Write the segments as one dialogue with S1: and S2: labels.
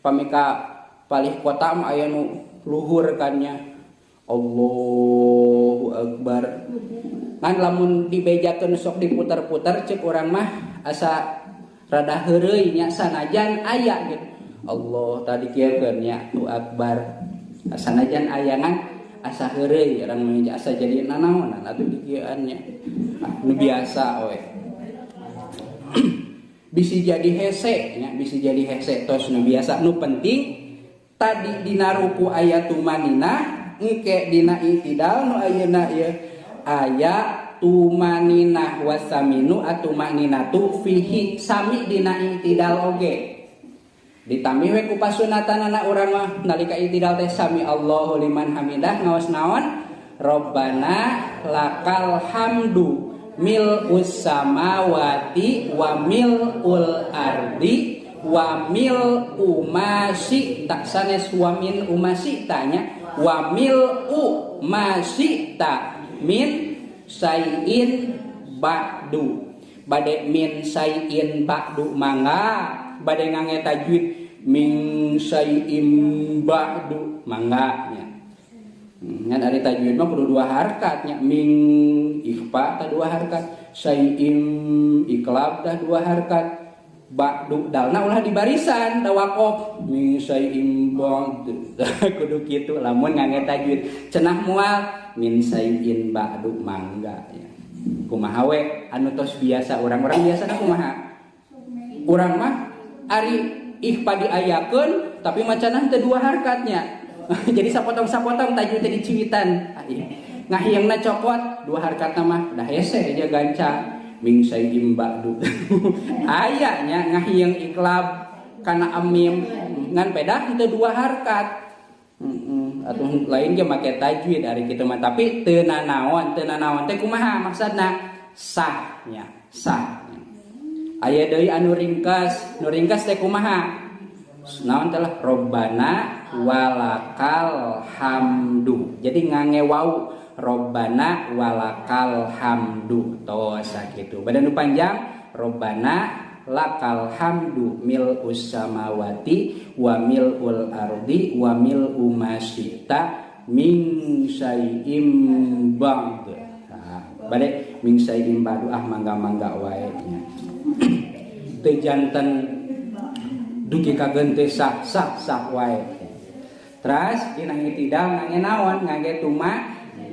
S1: Pamika palih kota mah aya nu luhur kan nya. Allahu Akbar. Ngan lamun dibejakeun sok diputer-puter cek urang mah asa rada heureuy nya sanajan aya gitu. Allah tadi kieukeun nya Allahu Akbar. Sanajan aya ngan asa heureuy urang mah asa jadi nanaonan atuh dikieuan nya. Ah, nu biasa we. Bisi jadi hese nya, bisi jadi hese tos nu biasa. Nu penting tadi dina ruku aya tumaninah, engke dina i'tidal nu ayeuna ieu aya tumaninah wasaminu atumaninatu fihi sami dina i'tidal oge. Ditambih we ku pasunatanana urang mah nalika i'tidal teh sami Allahu liman hamidah ngaos naon? Rabbana lakal hamdu mil'us samawati wa mil'ul ardi wa mil'u ma syi'ta sanes wa min uma syi'ta nya wa mil'u ma syi'ta min syai'in ba'du bade min syai'in ba'du mangga bade ngange tajwid min syai'in ba'du mangga nya. Ngan ari tajwid mah kudu dua harkat nya, min ikhfa tah dua harkat, syai'in iqlab tah dua harkat, ba'du dalna ulah di barisan da waqaf min syai'in ba'du. Kudu kitu lamun ngange tajwid cenah moal min syai'in ba'du mangga nya. Kumaha we anu tos biasa urang-urang biasana kumaha? Urang mah ari ikhfa diayakeun tapi macanah teu dua harkatnya. Jadi sapotong-sapotong tajwid teh diciwitan. Ngahiangna cokot dua harkatna mah dah hese aja gancang min syai'in ba'du. Aya nya ngahiang iklab kana amim ngan pedah teu dua harkat. Atuh lain ge make tajwid ari kitu mah tapi teu nanaon, teu nanaon teh kumaha maksudna? Sah nya, sah. Aya deui anu ringkas, nu ringkas teh kumaha? Naon teh lah Robbana walakal hamdu. Jadi ngange wau Robbana walakal hamdu tos sakitu. Badan nu panjang Robbana lakal hamdu mil'us samawati wa mil'ul ardi wa mil'u ma syi'ta min syai'im ba'd. Nah, bade min syai'im ba'du ah mangga-mangga wae nya. Teu janten dugi ka gente sah sah sah wae. Teras dina i'tidal ngange naon ngange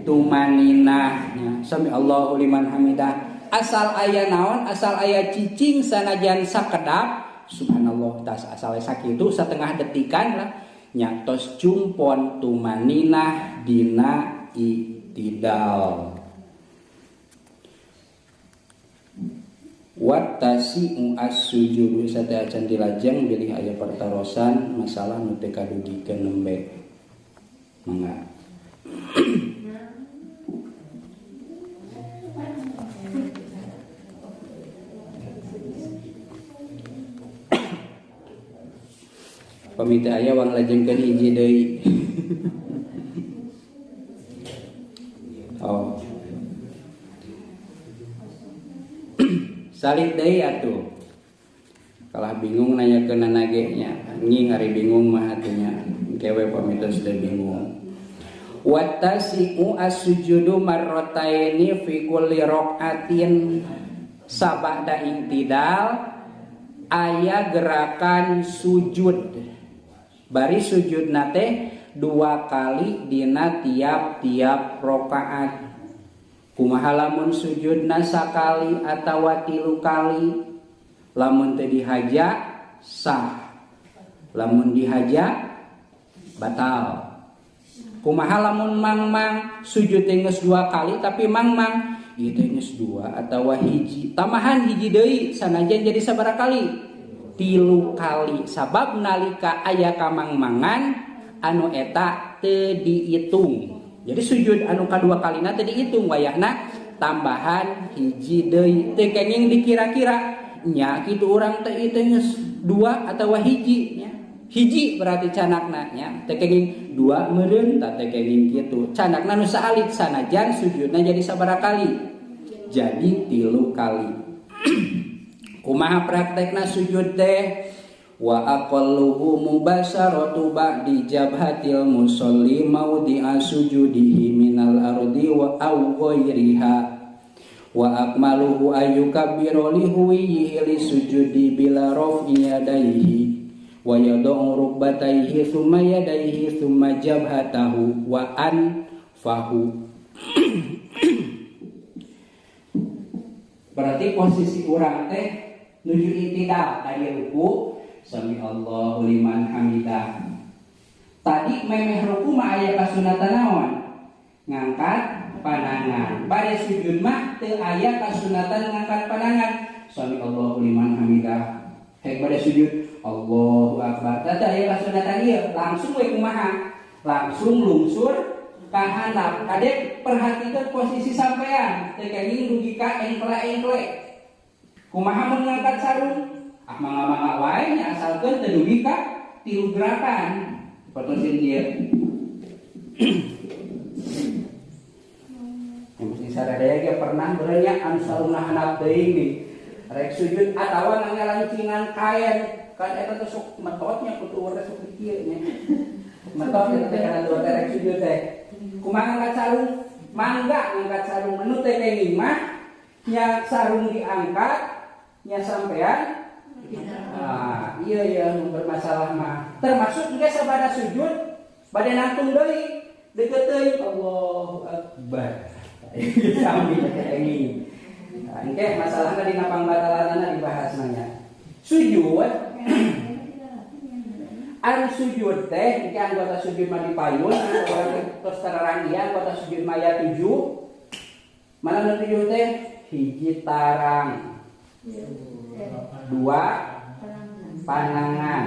S1: tumaninah nya. Sami Allahu liman hamidah. Asal aya naon asal aya cicing sanajan sakedap subhanallah tas asal sakitu setengah detikan lah nya tos jumpon tumaninah dina i'tidal. Wattasi'u as-sujudu sateuacan dilajeng bilih aya pertarosan masalah nu teu kadugikeun nembe. Mangga. Pamit aya wang lajengkeun hiji deui. Oh. Salib deui atuh. Kalah bingung nanyakeun nage nya. Nging ari bingung mah atunya. Engke we pamit geus bingung. Wattasi'u as-sujudu marrataini fi kulli rak'atin sabada intidal aya gerakan sujud. Bari sujudna teh dua kali dina tiap-tiap rakaat. Kumaha lamun sujudna sakali atawa tilu kali? Lamun teu dihaja sah. Lamun dihaja batal. Kumaha lamun mangmang sujud teh geus dua kali tapi mangmang ieu teh geus dua atawa hiji. Tambahan hiji deui sanajan jadi sabaraha kali? Tilu kali. Sabab nalika aya kamangmangan anu eta teu diitung. Jadi sujud anu kadua kalina teu diitung wayahna tambahan hiji deui teu kenging dikira-kira nya kitu urang teh ieu teh geus dua atawa hiji nya. Hiji berarti canakna nya teu kenging dua meureun tah teu kenging kitu. Canakna nu saalit sanajan sujudna jadi sabaraha kali? Jadi tilu kali. Kumaha praktekna sujud teh? Wa aqalluhu mubasharatu ba'di jabhatil musalli mawdi'a sujudihi minal ardi wa aw ghairiha. Wa akmaluhu ayyukabbiru lihuwihi lisujudi bila raf'i yadayhi wa yad'u rukbatayhi thumma yadayhi thumma jabhatahu wa anfahu. Berarti posisi urang teh nuju itidal tadi ruku sami Allahu liman hamidah. Tadi memeh ruku mah aya kasunatan naon? Ngangkat panangan. Bade sujud mah teu aya kasunatan ngangkat panangan. Sami Allahu liman hamidah. Hek bade sujud Allahu akbar. Tadi aya kasunatan ieu, langsung we kumaha? Langsung lungsur ka handap. Kadek perhatikan posisi sampean, teu kenging dugi ka engkle-engkle. Kumaha mun ngangkat sarung? Ah mangga-mangga wae nya asalkeun teu dugi ka tilu gerakan. Patosin ieu. Yang sadaya ge pernah berenya anu sarungna handap teuing nih. Rek sujud atawa ngangalancingan kain kan eta teh sok metotnya kutu urang sok kieu nya. Metot eta teh kana dua teh rek sujud teh. Kumaha ngangkat sarung? Mangga ngangkat sarung menu teh kenging mah nya sarung diangkat nya sampean. Ah, iya iya bermasalah mah. Termasuk engke sabada sujud bade nangtung deui deukeut teuing Allahu akbar. Sami kenging. Nah, engke masalahna dina pangbatalanana dibahas nanya. Sujud ari sujud teh engke anggota sujud mah dipayun, urang tos terang ieu anggota sujud mah aya 7. Mana nu 7 teh? Hiji tarang. 2 panangan,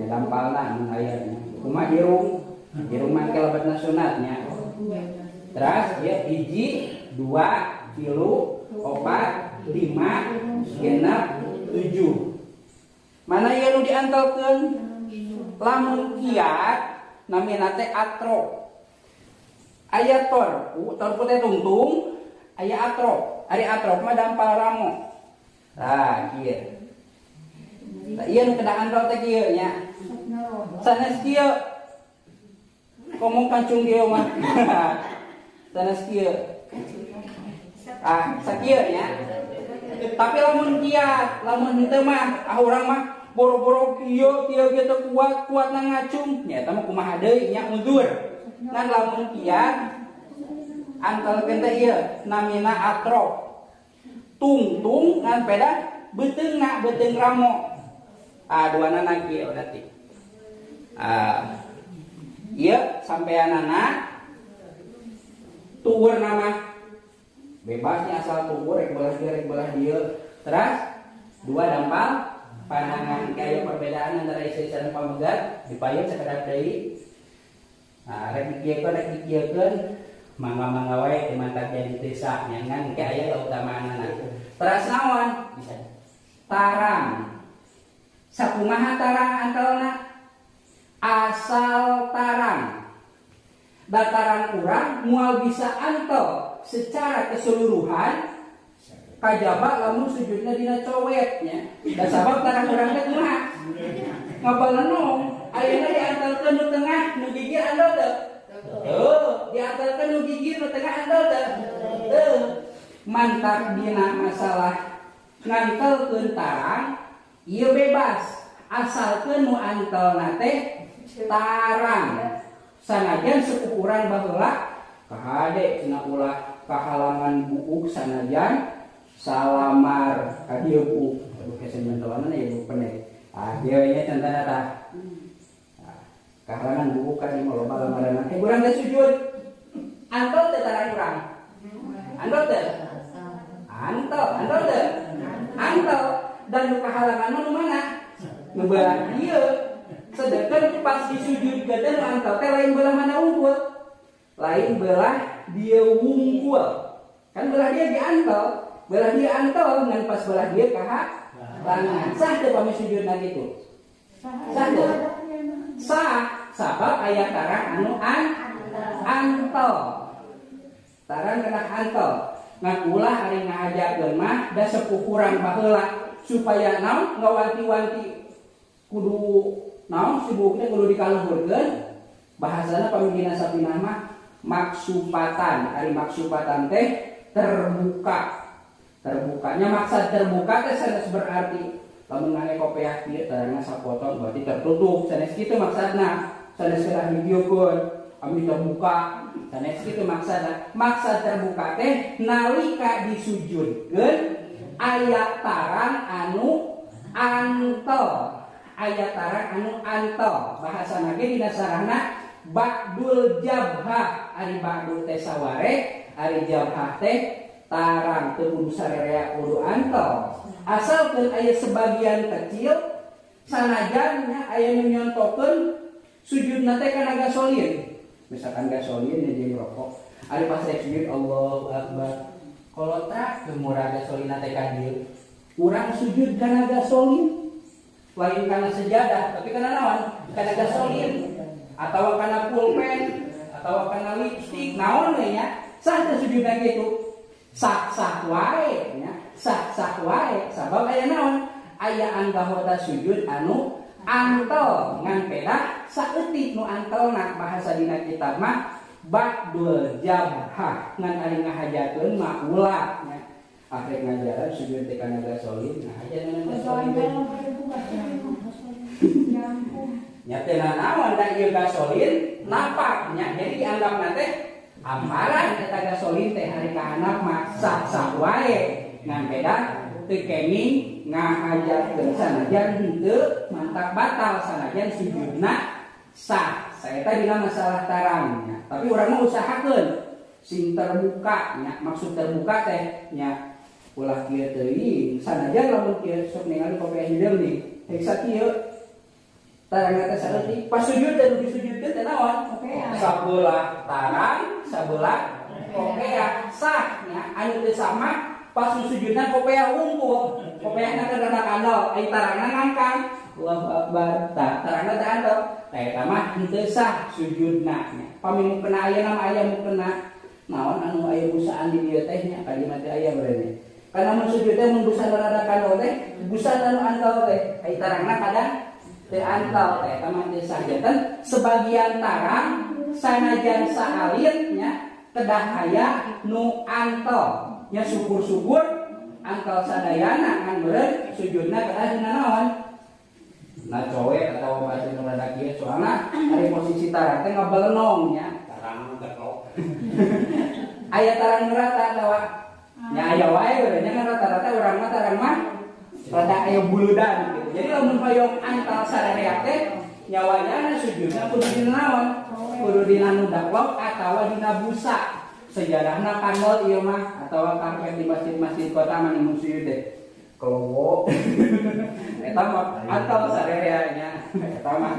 S1: dampalna mun aya. Kumaha irung? Irung mah engke lebetna sunatnya. Terus ya hiji, 2, 3, 4, 5, 6, 7. Mana ieu nu diantelkeun? Lamun kiat namina teh atrop. Aya torku, torku teh tungtung, aya atrop. Ari atrop mah dampal ramo. Tah kieu. Tah ieu nu kedah antel teh kieu nya. Sanes kieu. Ngomong kancung kieu mah. Sanes kieu. Ah, sakieu nya. Tapi lamun kiat, lamun henteu mah, ah urang mah boro-boro kieu kieu ge teu kuat, kuatna ngacung. Nya eta mah kumaha deui nya uzur. Ngan lamun kiat antelkeun teh ieu namina atrop. Tungtung ngan peda beuteungna beuteung ramo. Ah duanana kieu berarti. Ah ieu sampeanana tuur nama bebasnya asal tuur rek belah dieu. Terus dua dampal panangan kaya perbedaan antara istri sareng pamegat dipayun sakedap deui. Nah rek dikieukeun mangga-mangga wae teu mantak jadi teu sah nya ngan engke aya kautamaanana. Teras naon? Bisa tarang. Sakumaha tarang antelna? Asal tarang. Dataran urang moal bisa antel secara keseluruhan kajaba lamun sujudna dina cowetnya. Da sabab tarang urang teh kumaha? Ngabalenong. Ayeuna diantelkeun nu tengah nu gigir antel teu? Teu. Diantelkeun nu gigir nu tengah antel teu? Teu. Mantak dina masalah ngantelkeun tarang ieu bebas asalkeun nu antelna teh tarang. Sanajan sepuh urang baheula kahade cenah ulah kahalangan buuk sanajan salamar ka dieu buuk. Aduh hese nyentolanna ya buuk pendek. Ah dieu nya contohna tah. Kahalangan buuk kan ieu loba lamaranna. Urang teh sujud. Antel teh tarang urang. Antel teh? Antel, antel teh? Antel. Dan nu kahalangan mah nu mana? Nu belah dieu. Sedangkan pas disujudkeun teh nu antel teh lain belah mana unggul. Lain belah dia wungkul. Kan belah dia diantel, belah dia antel ngan pas belah dia kahalangan. Sah teu pami sujudna kitu? Sah teu? Sah, sabab aya tarang anu antel. Tarang kena antel. Ngan ulah ari ngahajakeun mah da sepuh urang baheula supaya naon ngawanti-wanti Kudu naon si buuk teh kudu dikaluhurkeun. Bahasana pamigina sapinah mah maksupatan. Ari maksupatan teh terbuka. Terbukanya maksud terbuka teh sanes berarti lamun ngangge kopiah kieu tarangna sapotong berarti tertutup. Sanes kitu maksudna. Sanes kedah didieukeun ami terbuka. Sanes kitu maksudna. Maksud terbuka teh nalika disujudkeun aya tarang anu antel. Aya tarang anu antel. Bahasana ge dina sarahna ba'dul jabhah. Ari ba'dul teh saware, ari jabhah teh tarang teu kudu sarerea kudu antel. Asalkeun aya sebagian kecil sanajan nya aya nu nyontokeun sujudna teh kana gasolin. Misalkan gasolin nya jeung rokok. Ari pas rek sujud Allahu Akbar. Kolotrak teu murah gasolina teh ka dieu. Urang sujud kana gasolin. Lain kana sejadah, tapi kana naon? Kana gasolin atau kana pulpen atau kana lipstik, naon we nya? Sah teh sujudna kitu. Sah-sah wae nya, sah-sah wae sabab aya naon? Aya anggota sujud anu antel ngan pedah saeutik nu antelna bahasa dina kitab mah ba'dul jabhah ngan ari ngahajakeun mah ulah nya. Akhir ngajaran sujud teh kana gasolin, ngahajan kana gasolin. Nya teh nanaon da ieu gasolin napak nya. Jadi dianggapna teh amparan eta gasolin teh hari kahanap mah sah-sah wae ngan beda teu kenging ngahajakeun sanajan henteu mantak batal sanajan sujudna sah. Saeta dina masalah tarangnya. Tapi urang mah usahakeun sing terbuka nya. Maksud terbuka teh nya ulah kieu teuing sanajan lamun kieu sok ningali kopiah hideung nih heksa kieu tarangna teh saeutik pas sujud teh disujudkeun teh naon? Sabelah tarang sabelah kopiah sah nya. Anu teu sama pas sujudna kopiah unggul kopiahna teh rada kandel ai tarangna ngangkang Allahu Akbar tah tarangna teh andel tah eta mah henteu sah sujudna nya. Pami mu kena ayeuna mah aya mu kena naon anu aya busaan di dieu teh nya ka dieu mah teh aya berarti. Karena mun sujud teh mun busana rada kandel teh busana anu antel teh ai tarangna kadang teu antel teh eta mah teu sah. Janten sebagian tarang sanajan saalit nya kedah aya nu antel nya syukur-syukur antel sadayana ngan meureun sujudna kedah dina naon? Na cowe atawa batu nu rada kieu soalna ari posisi tarang teh ngabelenong nya
S2: tarang gatok.
S1: Aya tarang nu rata atawa nya aya wae we nya kan rata-rata urang mah tarang mah rada aya buludan gitu. Jadi lamun hoyong antal sadaya teh nyawayana sujudna kudu dina naon? Kudu dina nu dakwah atawa dina busa. Sejarahna kandel ieu mah atawa karpet di masjid-masjid kota mah mun sujud teh kelowo. Eta mah antal sadaya nya. Eta mah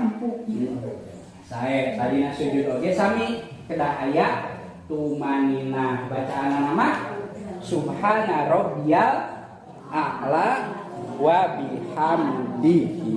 S1: sae tadina sujud oge sami kedah aya tumanina. Bacaanna mah subhana rabbiyal a'la wa bihamdihi.